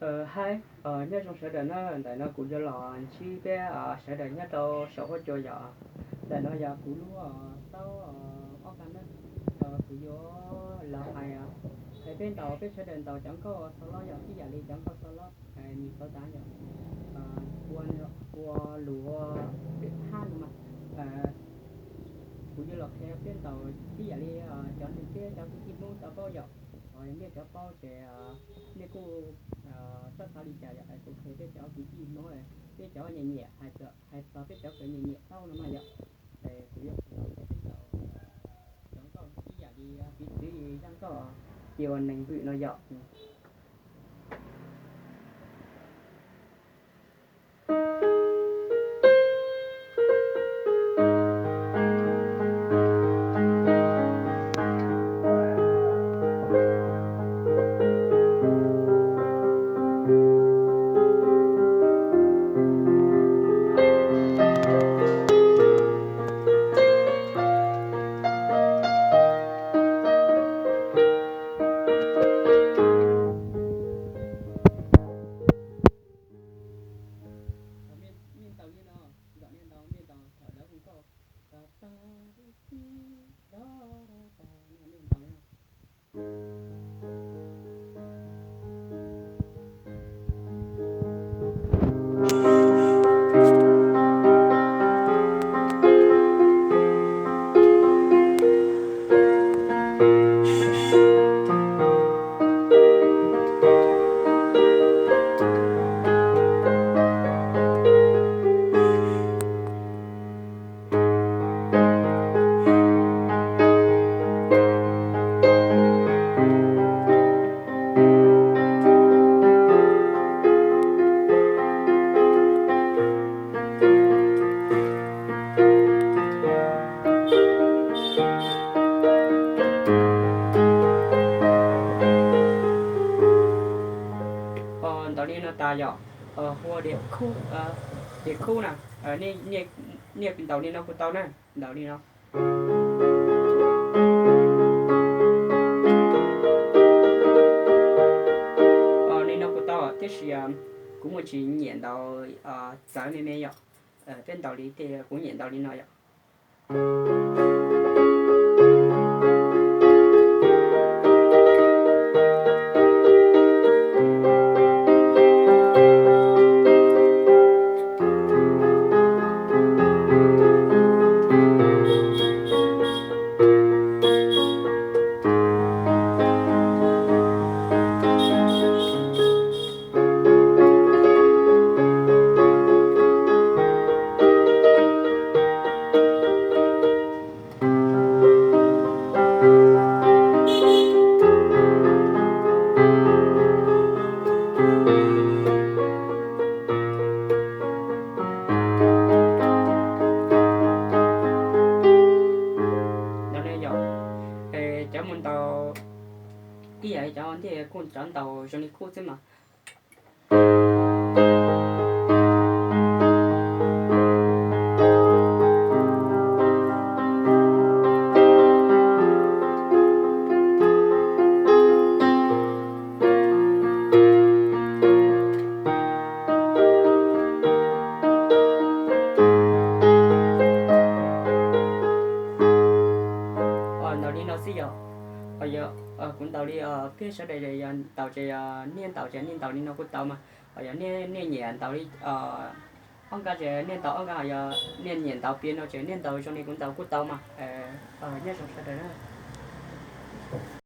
Hais, nyob zoo sawv daws na, ntawm no kuv yuav los ntsib peb sawv daws nyob rau saum huab cua yom. Ntawm no yog kuv lub taub ob qab na, kuv yuav los hais, hais peb ntaus, peb sawv daws ntaus cov nkauj xo lob yog ib yam li cov nkauj xo lob, nws xov xav yog ua lus hab no mas. Kuv yuav los qhia peb ntaus ib yam li cov neeg peb cov kwv tij Hmoob tau paub yom. Yog nej cov paub ces nej kuj txhob xav li cas yom, kuv qhia peb cov kwv tij Hmoob, peb cov nyiam nyiam hais txog peb cov kws nyiam nyiam taub no mas yom. Kuv yuav qhia peb ntaus cov nkauj ib yam li piv txwv zaj nkauj Ces ua neeg vwm no yom. Nej ntaus li no, kom nej ntaus, nej ntaus thaum lawv hu nkauj, tag tag tib tib, do do tag no nej ntaus li no. Ntaus li no tas yom, hu ua diam khub na, nej ntaus li no kuj tau na, ntaus li no. Li no kuj tau tiam sis kuv muaj tsis nyiam ntaus txawv me me yom. Peb ntaus li tej kuv nyiam ntaus li no yom. Cov mus ntaus ib yam cov ntej kuj cov ntaus zoo li kuj xwb mas. Ntaus li no xwb yog, kuv ntaus li, peb sawv daws yog ntaus ces, nej ntaus ces nej ntaus li no kuj tau mas. Yog nej nyiam ntaus li ob nqa ces nej ntaus ob nqa, yog nej nyiam ntaus piano ces nej ntaus zoo li kuv ntaus kuj tau mas. Nyob zoo sawv daws na.